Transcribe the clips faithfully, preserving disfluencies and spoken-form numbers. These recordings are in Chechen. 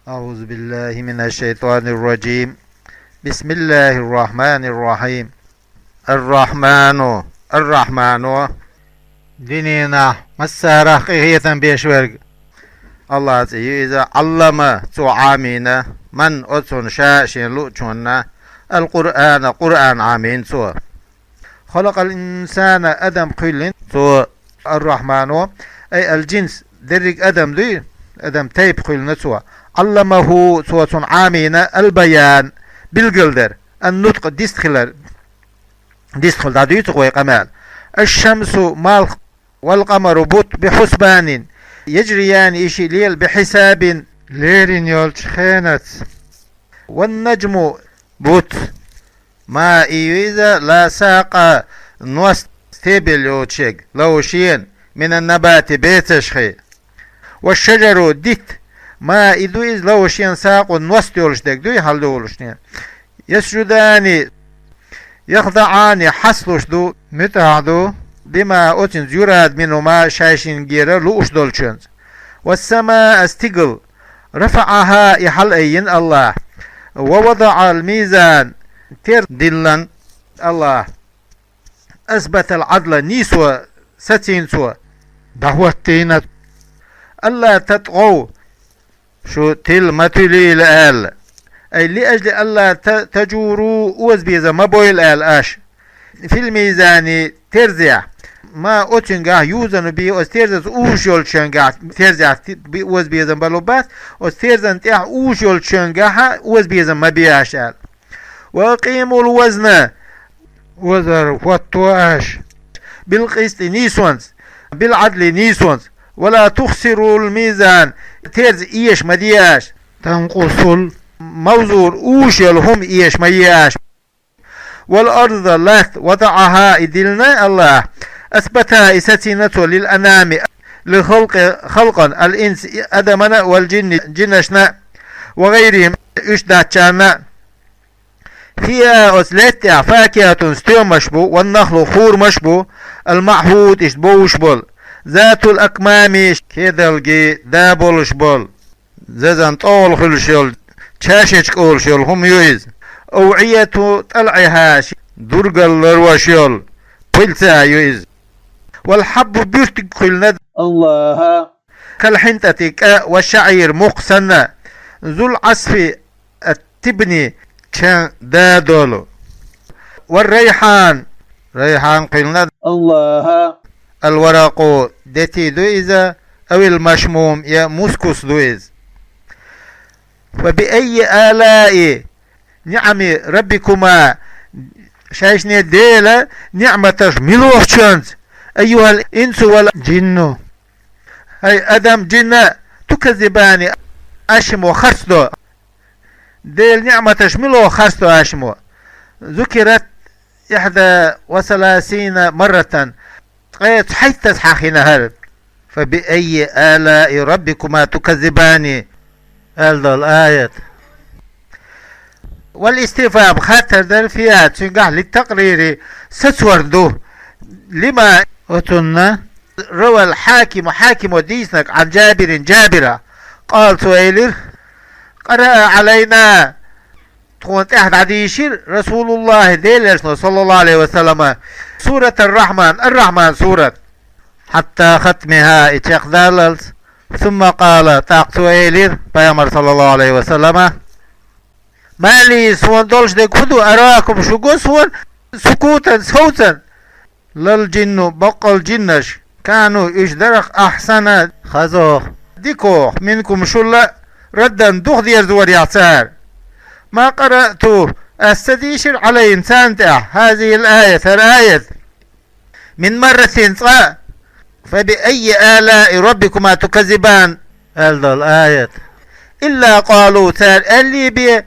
أعوذ بالله من الشيطان الرجيم. بسم الله الرحمن الرحيم. الرحمن. الرحمن. Динина массарах къинхетам беш верг. Аллах цӀи ю иза. Ӏаллама, цо Ӏамийна, ман, оцунна, ша, шен луучунна, ал-Къуръана, Къуръан Ӏамийна цо. Халакъал инсана, адам кхоьллина цо, ар-Рахьмано, ай ал-джинс, дерриг адам дуй, адам тайпа кхоьллина цо. Ӏалламаху, цо цунна Ӏамийна, ал-баян, билгалдар, ан-нутӀкъ, дистхилар, дистхила дӀадуьйцу вай къамаьл. Аш-шамсу, малх, вал-къамару, бутт, би-хьусбанин, яжрияни, и шиъ лела, би-хьисабин, лерина йолчу хенаца. Ван-наджму, бутт, ма, и ю иза, ла сакъа, ност, стебель йоцуш ерг, лаху, шена, минан-набати, бецашхий. Ваш-шаджару, дитт, ма, и ду иза, лаху, шена, сакъун, ност йолуш дерг дуй, хьалдолуш шена. Ясджудани, яхдаӀани, хьастлуш ду, муьтӀахь ду, бима, оцуьнца, юраду минхума, шайшингара лууш долчуьнца. Вассамаа, стигал, рафаӀаха, и хьалаайина Аллах. Ва вадаӀал-мизан, терза диллина Аллах. Асбатал-Ӏадла, нийсо сацийна цо, дӀахӀоттийна. Алла татгӀав, шу тила ма туьлийла аьлла. Ай, лиажли алла та-, таджуру, озабезам ма бойла аьлла аша. Фил-мизани, терзехь. Ма, оцуьнгахь, юзану бихи, оцу терзаца уьш йолчуьнгахь, терзехь ти-, би-, озабезам бало бац, оцу терзан тӀехь уьш йолчуьнгахь озабезам ма бе аша аьлла. Ва акъимул-вазна, озар хӀотто аша, бил-къистӀи, нийсонца, бил-Ӏадли, нийсонца, ва ла тухсирул-мизан, терза эша ма де аша, танкъусул-мавзун, уьш йолу хӀума эша ма е аша. Вал-арда, латта, вадаӀаха, и диллина Аллах, асбатаха, и сацийна цо, лил-анами, лил-халкъи, халкъана, ал-инси, адамана, вал-джинни, джинашна, ва гӀайрихим, уьш дацчарна. Фиха, оцу лаьтта тӀехь, факихатун, стоьмаш бу, ван-нахлу, хурамаш бу, ал-маӀхуд, иштта бовш болу, затул-акмами, кедалгий да болуш болу, зазан тӀогӀал хуьлуш йолу, чашечка олуш йолу хӀума ю иза. АвӀияту тӀалӀиха, дургал ларвеш йолу, пыльца ю иза. Вал-хьаббу, буьртиг кхоьллина Аллаха, кал-хьинтӀати, кӀа, ва шаӀир, мукх санна, зул-Ӏасфи, ат-тибни, чан да долу. Вар-райхьан, райхьан кхоьллина Аллаха. Ал-варакъу, дети ду иза, авил-машмум, я мускус ду иза. Фа би аййи алаи ниӀами раббикума, шайшинеи Делан ниӀматаш муьлхачуьнца, айюхал-инсу вал-джинну, хӀай адам, джинна, туказзибани, аша мо харцдо? Делан ниӀматаш муьлха харцдо аша мо? Зукират ихьда ва саласина марратан, ткъе цхьайттаза хьахийна хӀара. Фа би аййи алаи раббикума туказзибани, аьлла долу аят. Вал-истифхам, хаттар дара, фиха, цуьнгахь, литтакърири, сацор ду. Лима, оцунна, равал-хьакиму, хьакимо дийцинарг, Ӏан Джабирин, Джабира, къала, цо элира: «Къараа Ӏалайна, тхуна тӀехь дӀадийшира Расулуллахи, Делан Элчано, саллаллаху Ӏалайхи ва саллама, суратар-Рахьман, ар-Рахьман сурат, хьатта хатмиха, и чекхдаллалц, сумма къала, тӀаккха цо элира, Пайхамар, саллаллаху Ӏалайхи ва саллама: Ма ли, суна долуш дерг хӀун ду, аракум, шу го суна, сукутан, совцан? Лал-джинну, баккъал джиннаш, кану, уьш дара, ахьсана, хазох, дикох, минкум, шул а, раддан, духадерзорехь цара. Ма къараъту, ас ца дийшира, Ӏалайхим, царна тӀехь, хазихил аят, хӀара аят, мин марратин, цкъа а. Фа би аййи алаи раббикума туказзибан», аьлла долу аят. «Илла къалу», цара аьллий бен: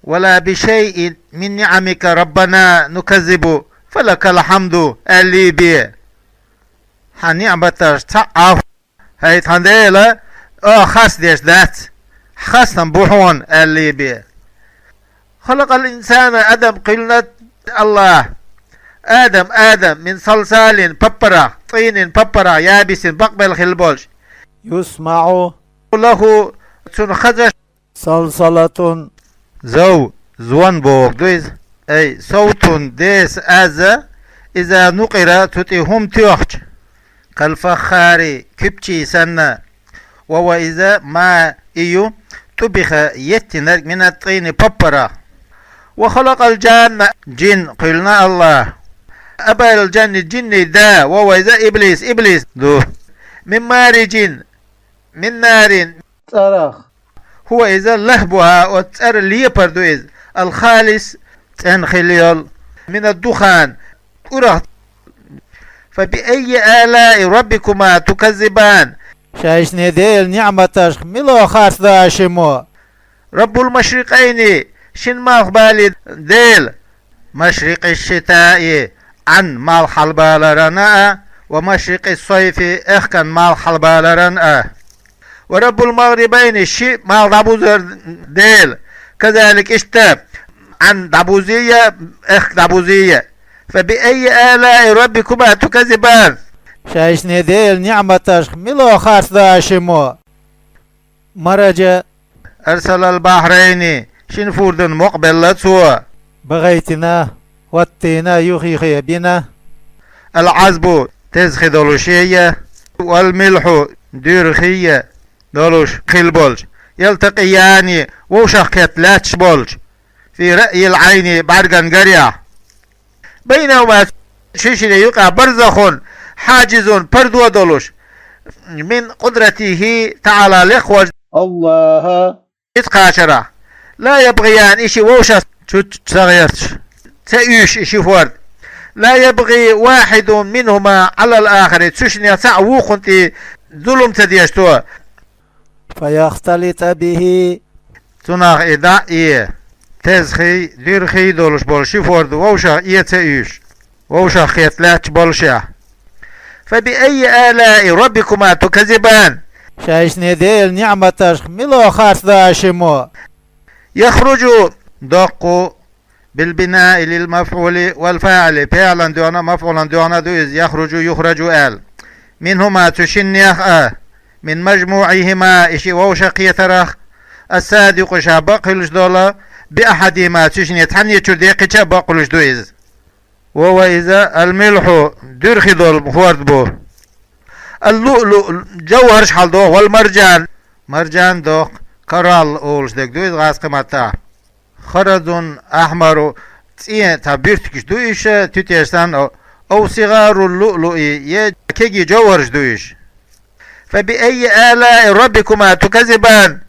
«Ва ла би шайин мин ниӀамика раббана нуказзибу, фа лакал хьамду», аьллий бен. Хьан ниӀматаш цхьаъ а, хӀай тхан Дела, оха харцдеш дац, хастам бу хьуна, аьллий бен. «Халакъал инсана», адам кхоьллина Аллах. Адам, адам, мин салсалин, паппарах, тӀийнин, паппарах, ябисин, бакъбелла хилла болуш. Юсмаъу лаху, цунна хазаш, صلصلة. Зов, звон бохург ду иза. أي صوت, деса аз, إذا نقر, цу тӀе хӀума тоьхча. كالفخار, куьпчий санна. وهو إذا ما, и ю, طبخ, еттинарг, من الطين, паппарах. وخلق الجان, жин кхоьллина АллахӀа. أبا الجن, жинний да, وهو إذا إبليس, иблис ду. من مارج, من نار, цӀарах. هو إذا لهبها, оцу цӀеран лепар ду иза, الخالص, цӀена хилла йолу, من الدخان, кӀурах. فبأي آلاء ربكما تكذبان. Шайшинан Делан ниӀматашха мила харцдо аш шиммо? رب المشرقين, шина малхбалин Дела. مشرق الشتاء, Ӏан малх хьалабаларан а, ومشرق الصيف, эхкан малх хьалабаларан а. ورب المغربين, ши малх дӀабузар Дела. كذلك, иштта, Ӏан дӀабузий а, эхк дӀабузий а. فبأي آلاء ربكما تكذبان. Шайшинан Делан ниӀматашха мила харцдо аш шиммо? مرج. أرسل البحرين, шина фурдан мукъабелла Цо. بغيتنا, хӀоттийна, юххе бина. العذب, теза хи долуш я, والملح, дуьра хи долуш хилла болчу. يلتقيان, вовшах кхетта лаьтташ болчу. في رأي العين, бӀаьрган гарехь. بينهما, шишина юкъахь, برزخ, حاجز, пардо долуш, من قدرته تعالى, лекха волчу АллахӀан. Иза кхачарахь. لا يبغيان, и шиъ вовшах чу ца гӀерташ, ца уьйш и ши форд. لا يبغي واحد منهما على الآخر, цу шинех цхьаъ вукхунна тӀе зулам ца деш цо. فيختلط به. Цунах и дӀа а, и теза хи, дуьра хи долуш болу ши форд вовшах а ца уьйш, вовшах кхетта лаьтташ болушехь. فبأي آلاء ربكما تكذبان. Шайшинан Делан ниӀматашха мила харцдо аш шиммо? يخرج, доккху, بالبناء للمفعول والفاعل, паӀилан дуьхьа а, мафӀулан дуьхьа а ду иза, يخرج, يخرج аьлла. منهما, цу шиннех а, من مجموعهما, и шиъ вовшах кхетарах, الصادق, ша бакъ хуьлуш долу, بأحدهما, цу шиннех цхьаннечуьра деккхича а бакъ хуьлуш ду иза. وهو إذا الملح, дуьра хи долу форд бу. اللؤلؤ, жовхӀарш хьаладоху, والمرجان, маржан дохку, коралл олуш дерг ду иза гӀазкхийн маттахь. خرز أحمر, цӀен цхьа буьртигаш ду уьш, туьтеш санна, أو صغار اللؤلؤ, я кегий жовхӀарш ду уьш. فبأي آلاء ربكما تكذبان.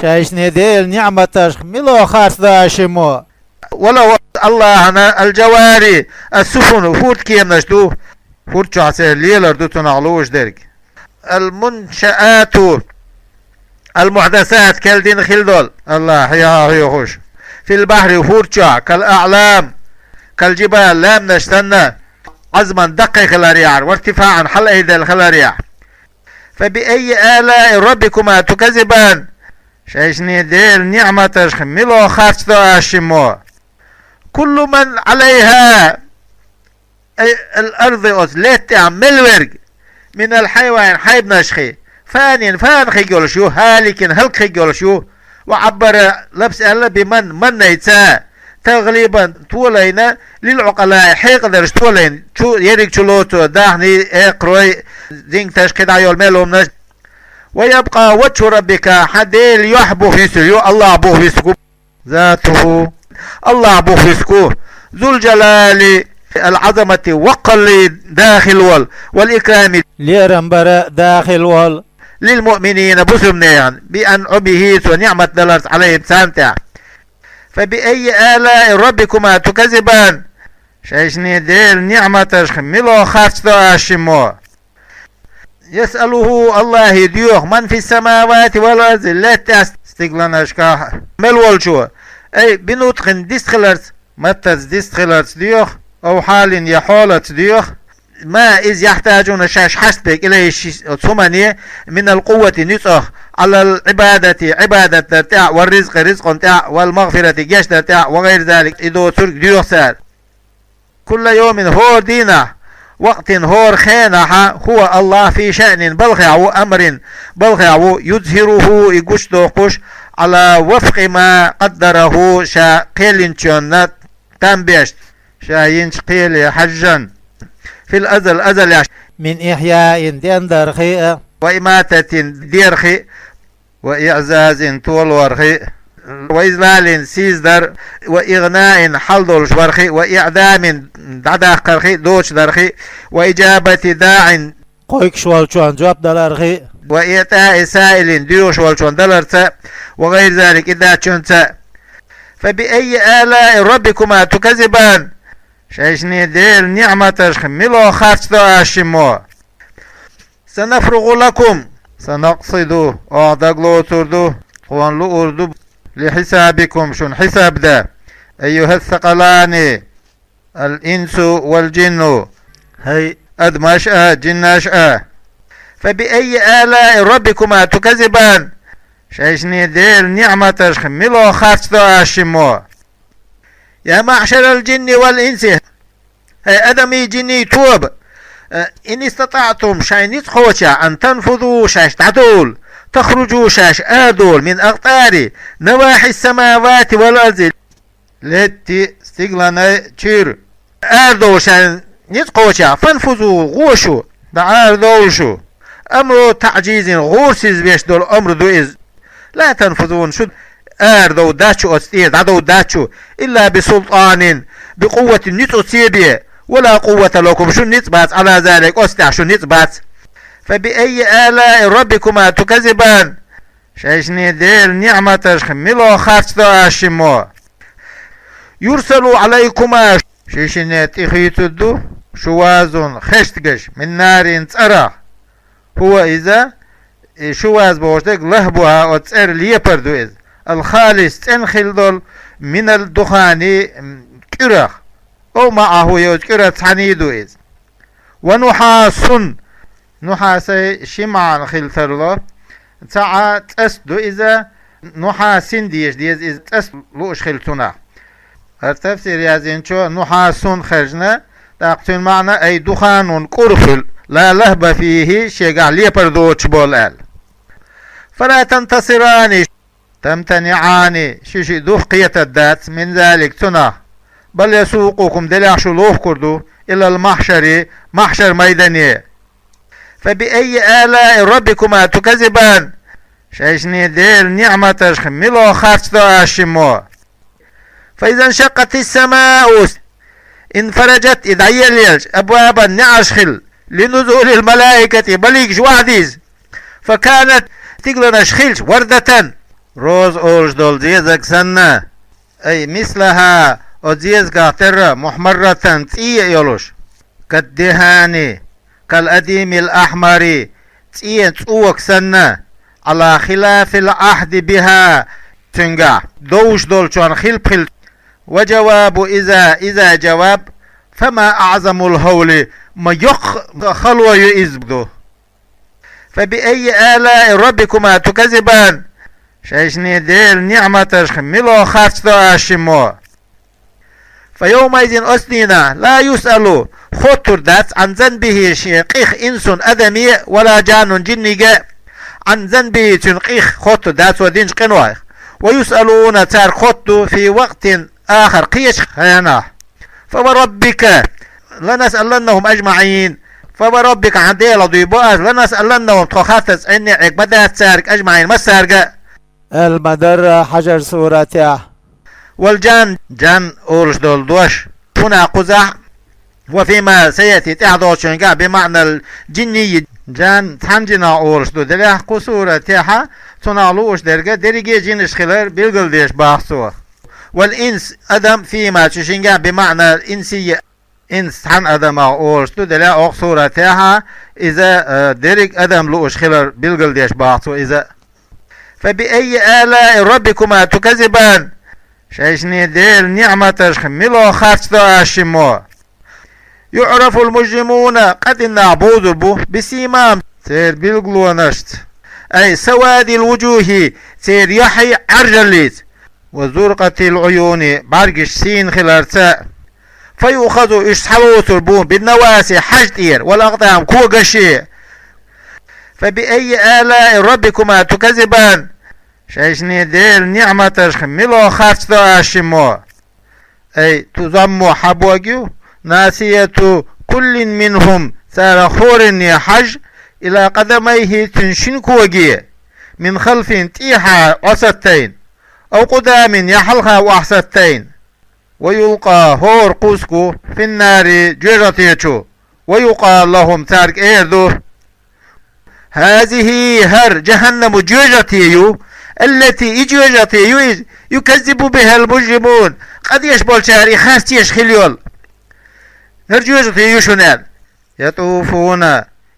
Шайшинан Делан ниӀматашха мила харцдо аш шиммо? وله, АллахӀана, الجوار السفن, фурд кеманаш ду, фурд чохь церан лелар ду цунах лууш дерг. المنشآت, المحدثات, кел дина хилла долу, АллахӀа хьехош, في البحر, фурд чохь, كالأعلام, كالجبال, лаьмнаш санна, عظما, даккхий хиларехь, وارتفاعا, хьалаайделла хиларехь. فبأي آلاء ربكما تكذبان. Шайшинан Делан ниӀматашха мила харцдо аш шиммо? كل من عليها, أي الأرض, оцу лаьтта тӀехь мел верг, من الحيوان, хьайбанаш хи, فان, фана хиг йолуш ю, هالك, хӀаллакьхиг йолуш ю. وعبر, лапс аьлла, بمن, маннайца, تغليبا, толайна, للعقلاء, хьекъалерш толайна, чу, ерриг чу лоцу, даьхний, эккхарой, зингаташ, кхидӀа йолу мел хӀуманаш. ويبقى وجه ربك, хьан Делан юьхь бух висур ю, АллахӀ бух висург ву. ذاته, АллахӀ бух висург ву. ذو الجلال, العظمة, воккхаллин да хилла волу, والإكرام, лерам баран да хилла волу, للمؤمنين, бусалбанехан, بأنعمه, цо ниӀмат даларца, عليهم, царна тӀехь. فبأي آلاء ربكما تكذبان. Шайшинан Делан ниӀматашха мила харцдо аш шиммо? يسأله, АллахӀе доьху, من في السماوات والأرض, лаьтта тӀехь, стигланашкахь, мел волчо. أي بنطق, дистхиларца, маттаца, дистхиларца доьху, أو حال, я хьолаца доьху. ما, иза, يحتاجون, шаьш хьаштаберг, إليه, ши-, оцу хӀумане, من القوة, ницкъах, على العبادة, Ӏибадат дар тӀехь, والرزق, ризкъан тӀехь, والمغفرة, гечдар тӀехь, وغير ذلك, и доцург доьху цара. كل يوم, хӀора дийнахь, وقت хӀора хенахь هو الله في شأن балхехь ву, أمر балхехь ву, يظهره и гучудоккхуш, على وفق ما قدره ша кхелинчунна там беш, ша йинчу кхеле хьаьжжан, في الأزل азалехь, من إحياء дендархи а, وإماتة дерхи а, وإعزاز толорхи а, وإذلال сийсадар, وإغناء хьалдолуш вархи а, وإعدام дӀадаккхархи а, доцудархи а, وإجابة داع кхойкуш волчунна жоп далархи а, وإعطاء سائل доьхуш волчунна даларца а, وغير ذلك и даьччунца а. فبأي آلاء ربكما تكذبان шайшинийн Делан ниӀматашха мила харцдо аш шиммо? سنفرغ لكم سنقصد оха дагалоцур ду, тхуна луур ду, لحسابكم шуна хьисаб дан, أيها الثقلان الإنس والجن хӀай адамаш а, жинаш а. فبأي آلاء ربكما تكذبان шайшинийн Делан ниӀматашха мила харцдо аш шиммо? يا معشر الجن والإنس хӀай адамийн, жинийн тоба, إن استطعتم шайн ницкъ кхочехь, أن تنفذوا шаьш дӀадовла, تخرجوا шаьш арадовла, من أقطار نواحي السماوات والأرض летти стигланай чуьра арадовла шайн ницкъ кхочехь, فانفذوا гӀо шу, дӀаарадовла шу. أمر تعجيز гӀорасиз веш долу амр ду иза. لا تنفذون шу арадовла дац шу оцу тӀера, дӀадовла дац шу, إلا بسلطان بقوة ницкъаца бен, ولا قوة لكم шун ницкъ бац, على ذلك оцу тӀехь шун ницкъ бац. فبأي آلاء ربكما تكذبان шайшинийн Делан ниӀматашха мила харцдо аш шиммо? يرسل عليكما шайшинна тӀе хуьйцур ду шу вазун хештигаш, من نار цӀарах. هو иза, и шуваз бохуш дерг لهبها оцу цӀеран лепар ду иза, الخالص цӀена хилла долу, من الدخان кӀуьрах, أو معه я оцу кӀуьрах цхьаьний ду иза. ونحاس нухьасай ши маьӀна хила тарло. Цхьаъ цӀаст ду иза, нухьасин деша деза иза, цӀаст лууш хила цунах. ХӀара тафсир яздинчо нухьасун хаьржина, тӀаккха цуьнан маьӀна أي دخان кӀур хуьлу, لا لهب فيه шегахь лепар доцуш болу аьлла. فلا تنتصران تمتنعان ши-шиъ дух кхетар дац, من ذلك цунах, بل يسوقكم делахь шу лохкур ду, إلى المحشر маьхьшар майдане. فبأي آلاء ربكما تكذبان шайшинийн Делан ниӀматашха мила харцдо аш шиммо? فإذا انشقت السماء انفرجت и дӀаеллаелча, أبوابا неӀарш хилла, لنزول الملائكة маликаш вахьа дийза. فكانت стигланаш хилча, وردة роза олуш долу зезаг санна, أي مثلها оцу зезагах терра, محمرة цӀе а йолуш, كالدهان كالأديم الأحمر цӀен цӀока санна, على خلاف العهد بها цуьнгахь довш долчунна хилпа хилча. وجواب إذا إذا جواب فما أعظم الهول ма йоккха хало ю иза ду. فبأي آلاء ربكما تكذبان шайшинийн Делан ниӀматашха мила харцдо аш шиммо? فيومئذ оцу дийнахь لا يسأل хоттур дац عن ذنبه шен къих إنس адаме а ولا جان жинниг а, عن ذنبه цуьнан къих хоттур дац цо динчу къинойх. ويسألون цаьрга хотту في وقت آخر кхечу хенахь. فوربك لنسألنهم أجمعين فوربك хьан Делах дуй бо ас, لنسألنهم тхо хаттарца Ӏинне а Ӏе ма дац цаьрга, أجمعين массаьрга а. Ал-Мадарра хьажар суратехь. والجان жан олуш долу дош, هنا кхузахь, وفيما سيأتي тӀаьхьа долчуьнгахь, بمعنى الجني жан цхьана жинах олуш ду делахь кху суратехьа, цунах лууш дерг дерриге жинаш хилар билгалдеш баха цо. والإنس адам, فيما цу шингахь, بمعنى الإنسي инс цхьана адамах олуш ду делахь окху суратехьа, иза, э, дерриг адам лууш хилар билгалдеш баха цо иза. فبأي آلاء ربكما تكذبان шайшинийн Делан ниӀматашха мила харцдо аш шиммо? يعرف المجرمون къа дина нах бовзур бу, بسيماهم церан билгалонашца, أي سواد الوجوه церан яххьий Ӏаьржаллица, وزرقة العيون бӀаьргаш сийна хиларца а. فيؤخذ, уьш схьалоцур бу, بالنواصي, хьажа тӀера, والأقدام, когаши. فبأي آلاء ربكما تكذبان؟ Шайшинна Делан ниӀматашха мила харцдо аш шиммо? أي تضم, хьабогӀа ю, ناصية كل منهم, царах хӀоранна хьажа, إلى قدميه, цуьнан шин коге, من خلف, тӀехьа Ӏосаттайна, أو قدام, я хьалха охьасаттайна. ويلقى, хӀора кхуссу, في النار, жоьжахате чу. ويقال لهم, цаьрга эр ду: هذه, хӀара, جهنم, жоьжахате ю, التي, и жоьжахате ю иза, يكذب بها المجرمون, къа деш болчара и харцдеш хила йолу. ХӀара жоьжахате ю шуна аьлла. يطوفون,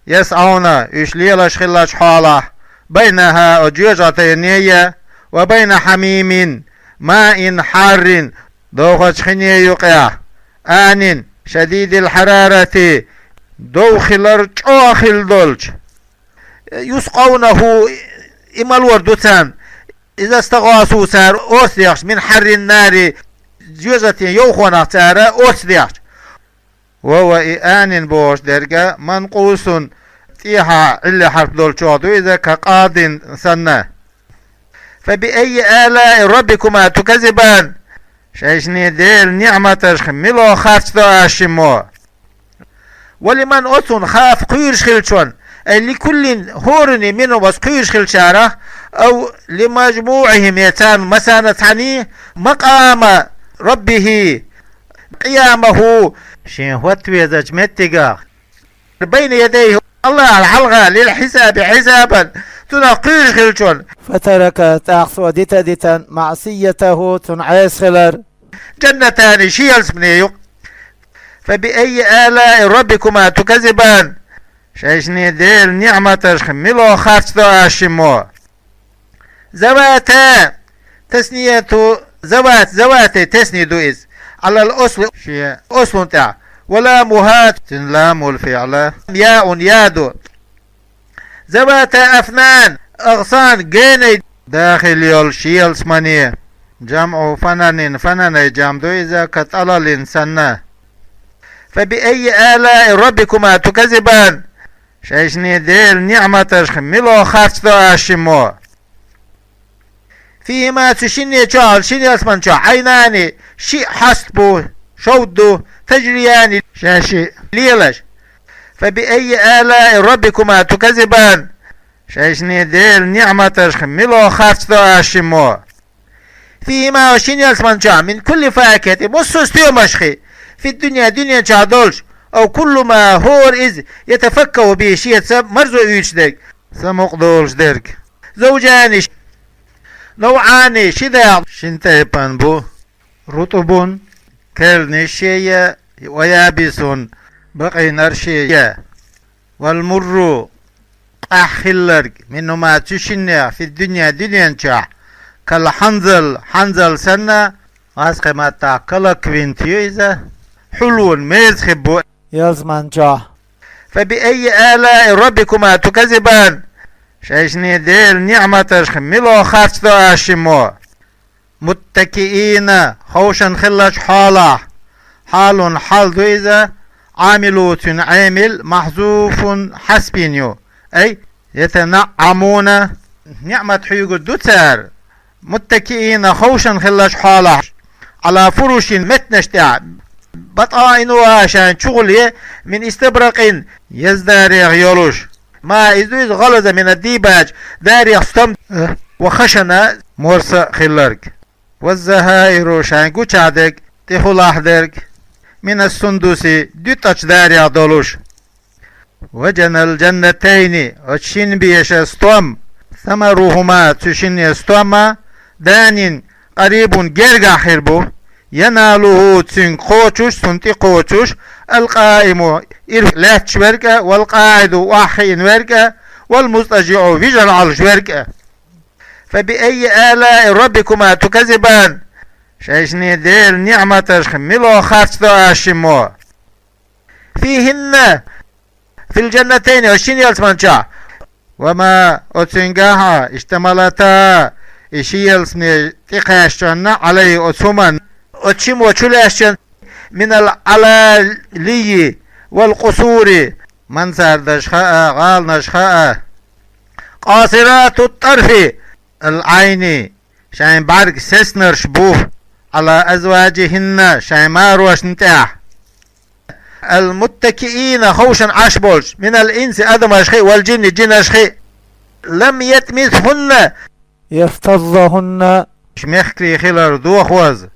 يسعون, уьш лелаш хиллачу хьолахь, بينها, оцу жоьжахатина я, وبين حميم, ماء حار, дохучу хине юкъехь, آن, شديد الحرارة, дов хилар чӀогӀа хилла долчу. يسقونه, и малор ду царна, إذا استغاثوا, цара орца дехча, من حر النار, жоьжахатин йовхонах цара орца дехча. وهو, и آن бохуш дерг, منقوص, тӀехьа Ӏилли хьарф долчух ду иза, كقاض санна. فبأي آلاء ربكما تكذبان؟ Шайшинна Делан ниӀматашха мила харцдо аш шиммо? ولمن, оцунна, خاف, кхуьйруш хиллачунна, أي لكل, хӀоранна, منهم, оцу кхуьйруш хиллачарах, أو لمجموعهم, я царна массарна цхьаьна, مقام ربه, قيامه, шен хӀотта везачу меттигах, بين يديه, АллахӀана хьалха, للحساب, хьисабан, цунах кхуьйруш хиллачунна. فترك, тӀаккха цо дита а дитина, معصيته, цуьнан Ӏеса хилар. جنتان, ши ялсамане ю. فبأي آلاء ربكما تكذبان؟ Шайшинна Делан ниӀматашха мила харцдо аш шиммо? ذواتا, تثنية ذوات, ذوات, тесни ду иза, على الأصل, шен ослун тӀехь, ولامها, цуьнан ламул фиӀла, ياء, я ду. ذواتا أفنان, أغصان, генай дахийла йолу ши ялсамане. جمع فنن, фананай жамӀ ду иза, كطلل санна. فبأي آلاء ربكما تكذبان؟ Шайшинна Делан ниӀматашха мила харцдо аш шиммо? فيهما, цу шинна чохь, шина ялсаманин чохь, عينان, шиъ хьост бу, шовда ду, تجريان, шаьш лелаш. فبأي آلاء ربكما تكذبان؟ Шайшинна Делан ниӀматашха мила харцдо аш шиммо? فيهما, шина ялсаманин чохь, من كل فاكهة, массо а стоьмашхи, في الدنيا, дуьнен чохь долуш, أو كل ما, хӀора иза, يتفاكه به, шеца марзо уьйцуш дерг, самукъа долуш дерг. زوجان, نوعان, ши дакъа, шина тайпана бу, رطب, керланаш шен я, ويابس, бакъйинарш шен я. والمر, къаьхьа хилларг, منهما, цу шиннех, في الدنيا, дуьнен чохь, كالحنظل, хьанзал санна, массо а маттахь كالكوينت ю иза, حلو, мерза хир бу ялсаманин чохь. فبأي آلاء ربكما تكذبان؟ Шайшинна Делан ниӀматашха мила харцдо аш шиммо? متكئين, ховшан хиллачу хьолахь. حال, хьал ду иза, عامله, цуьнан Ӏамил, محذوف, хьаьспина ю. أي يتنعمون, ниӀмат хьоьгур ду цара, متكئين, ховшан хиллачу хьолахь, على فرش, меттанаш тӀехь, بطائنها, шайн чухула, من استبرق, еза дарех йолуш. ما, иза ду иза, غلظ من الديباج, дарех стом, وخشن, морса хилларг. والزهائر, шайн гучахь дерг, тӀехулахь дерг, من السندس, дуьтӀачу дарех долуш. وجنى الجنتين, оцу шина беша стом, ثمرهما, цу шинне стом а, دان, قريب, гергахь хир бу, يناله, цуьнга кхочуш, цунна тӀе кхочуш, القائم, ирахь лаьтташ верг а, والقاعد, охьахиъна верг а, والمضطجع, вижар Ӏалуш верг а. فبأي آلاء ربكما تكذبان؟ Шайшинна Делан ниӀматашха мила харцдо аш шиммо? فيهن, في الجنتين, оцу шина ялсаманин чохь. وما, оцуьнгахь а, اشتملتا, и ши ялсамане тӀекхаьчначунна, عليه, оцу хӀуманна, оцу шиммо чу лаьцначунна, من العلالي والقصور, мансардаш хаа, гӀаланаш хаа. قاصرات الطرف العين, шайн бӀарг сеснарш бу, على أزواجهن, шайн марошна тӀехь. المتكئين, ховшан Ӏаш болчу, من الإنس, адамашхи, والجن, жинашхи. لم يطمثهن, يفتضهن, уьш мехкарий хилар дохоз.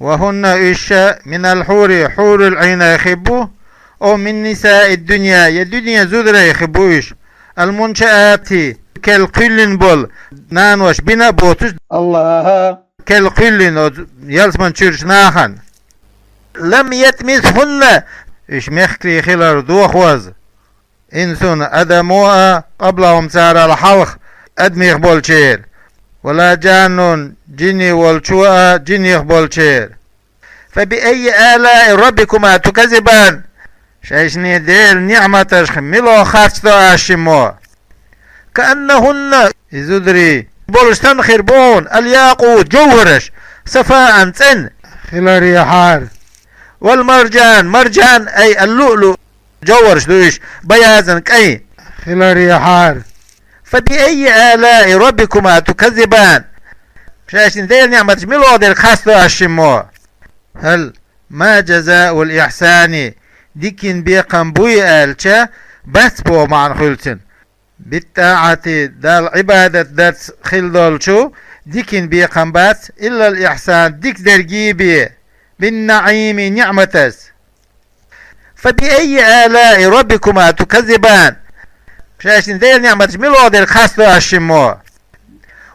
وهن, уьш, من الحور, хьурул Ӏийнай хир бу, أو من نساء الدنيا, я дуьнен зударий хир бу уьш, المنشآت, керла кхоьллина болу, наноша бина а боцуш, АллахӀа, керла кхоьллина оцу ялсамани чуьрачу нахана. لم يطمثهن, уьш мехкарий хилар дохоз. إنس, адамо а, قبلهم, царал хьалха адамех болчеран. ولا جان, жинех волчо а, жинех болчеран. فبأي آلاء ربكما تكذبان, шайшиннан Делан ниӀматашха мила харцдо аш шиммо? كأنهن, и зударий болуш санна хир бу хьуна, الياقوت, жовхӀараш, صفاء, цӀена хиларехьара. والمرجان, маржан, أي اللؤلؤ, жовхӀараш ду уьш, بياضا, кӀайн хиларехьара. فبأي آلاء ربكما تكذبان, шайшиннан Делан ниӀматашха мила дерг харцдо аш шиммо? هل, ما جزاء الإحسان, дикин бекхам буй аьлча, бац боху маьӀна хуьлу цуьнан. بالطاعة, Далла Ӏибадат дарца хила долчу дикин бекхам бац, إلا الإحسان, дика дерг бен, بالنعيم, ниӀматаца. فبأي آلاء ربكما تكذبان, шайшиннан Делан ниӀматашха мила дерг харцдо аш шиммо?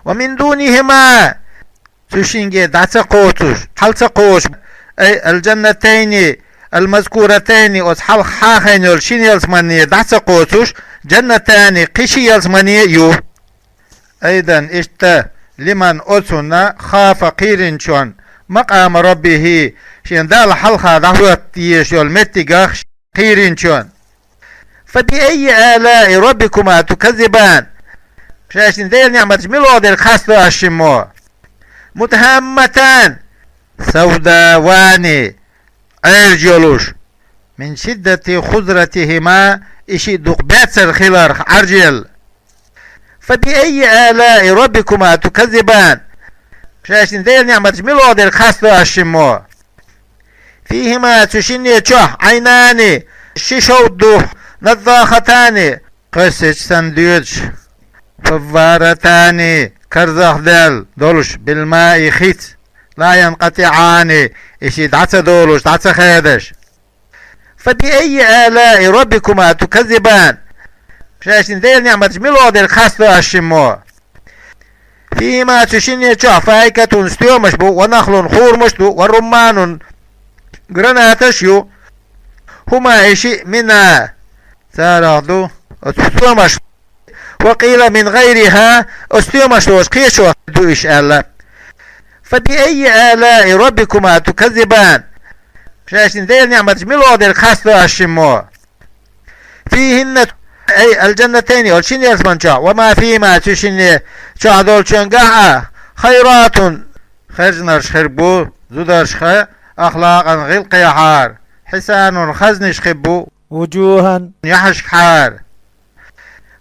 ومن دونهما, цу шинге дӀа ца кхочуш, хьала ца кхочуш, أي الجنتين المذكورتين, оцу хьалха хьахийна йолу шина ялсамане дӀа ца кхочуш, جنتان, кхин ши ялсамане а ю. أيضا, иштта, لمن, оцунна, خاف, кхийринчунна, مقام ربه, шен Далла хьалха дӀахӀотта дезаш йолу меттигах кхийринчунна. فبأي آلاء ربكما تكذبان, шайшиннан Делан ниӀматашха мила дерг харцдо аш шиммо? مدهامتان, سوداوان, Ӏаьржа йолуш, من شدة خضرتهما, и шиъ дукха баьццара хиларх Ӏаьржаелла. فبأي آلاء ربكما تكذبان, шайшиннан Делан ниӀматашха мила дерг харцдо аш шиммо? فيهما, цу шинне чохь, عينان, ши шовда ду, نضاختان, кхоьссича санна доьдуш, فضّارتان, карзахдаьлла долуш, بالماء, хица, لا ينقطعان, и шиъ дӀа ца долуш, дӀа ца хедаш. فبأي آلاء ربكما تكذبان, шайшиннан Делан ниӀматашха мила дерг харцдо аш шиммо? فيهما, цу шинне чохь, فاكهة, стоьмаш бу, ونخل, хурмаш ду, ورمان, гранаташ ю, هما, и шиъ, منها, царах ду оцу стоьмаш. وقيل من غيرها, оцу стоьмаш долчу кхечо ду уьш аьлла. فبأي آلاء ربكما تكذبان, шайшиннан Делан ниӀматашха мила дерг харцдо аш шиммо? فيهن, أي الجنتين, оцу шина ялсамани чохь, وما فيهما, цу шинне чохь долчуьнгахь а, خيرات, хержанаш хир бу, зударшха, أخلاقا, гӀиллакхехьара, حسان, хазниш хир бу, وجوها, яхьашкахьара.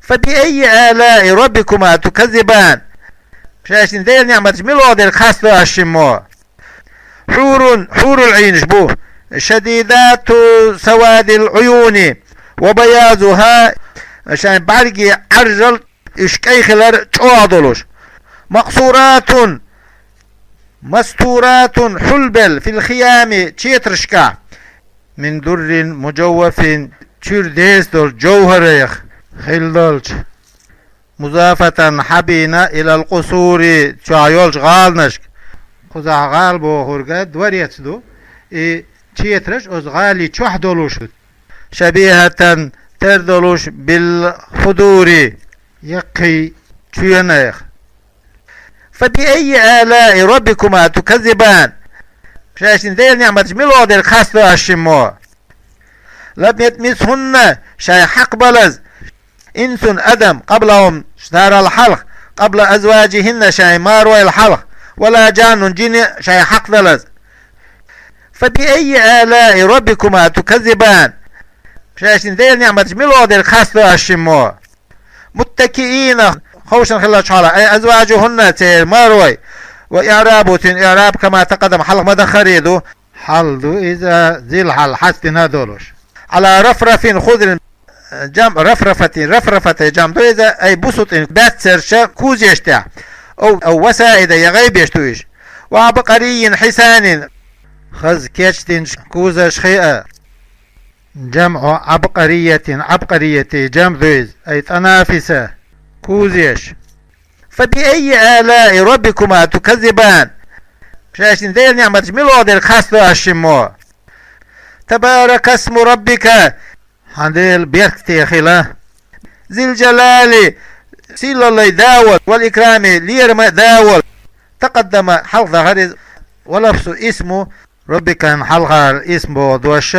فبأي آلاء ربكما تكذبان, шайшиннан Делан ниӀматашха мила дерг харцдо аш шиммо? حور, хьурул Ӏийнаш бу, شديدات سواد العيون وبياضها, шайн бӀаьргийн Ӏаьржалла, уьш кӀай хилар чӀогӀа долуш. مقصورات, مستورات, хьулбелла, في الخيام, четаршкахь, من در مجوف, чуьра деза долчу жовхӀарех хилла долчу. مضافة, хьабийна, إلى القصور, чохь йолчу гӀаланашка. Кхузахь гӀала бохург дворец ду, и четарш оцу гӀали чохь долуш ду. شبيهة, тера долуш, بالخدور, яккхий чоьнех. فبأي آلاء ربكما تكذبان, шайшиннан Делан ниӀматашха мила дерг харцдо аш шиммо? لم يطمثهن, шайн хьакхабалаза, إنس, адам, قبلهم, царал хьалха, قبل أزواجهن, шайн маройла хьалха, ولا جان, жин а шайн хьакхадалаза. فبأي آلاء ربكما تكذبان؟ Шаьшта Делан ниӀматаш муьлха дерг харцдо аш шиммо? متكئين, ховшина хиллача хьала, أي أزواجهن, церан марой, والإعراب, цун иӀраб كما تقدم, хьалха ма даххара ду, хьал ду иза, зил хьал хьаьстина долуш. على رفرف خضر, جمع رفرفة, рафрафата жамӀ ду иза, أي بسط, баьццарча кузаш тӀехь. أو, أو وسائد, я гӀайбеш ду уьш. وعبقري حسان, хаза кечдинчу кузаш хиъа. جمع عبقرية, Ӏабкъарияти жамӀ ду иза, أي طنافس, кузаш. فبأي آلاء ربكما تكذبان؟ Шаьшта Делан ниӀматаш муьлха дерг харцдо аш шиммо? تبارك اسم ربك, хьан Делан беркате хила. ذي الجلال, сийлаллин да волу, والإكرام, лераме да волу. تقدم, хьалха дахара иза, ولفظ اسم ربك, хьалхара исм боху дош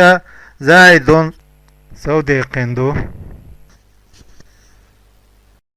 زائد, совдаккхина ду.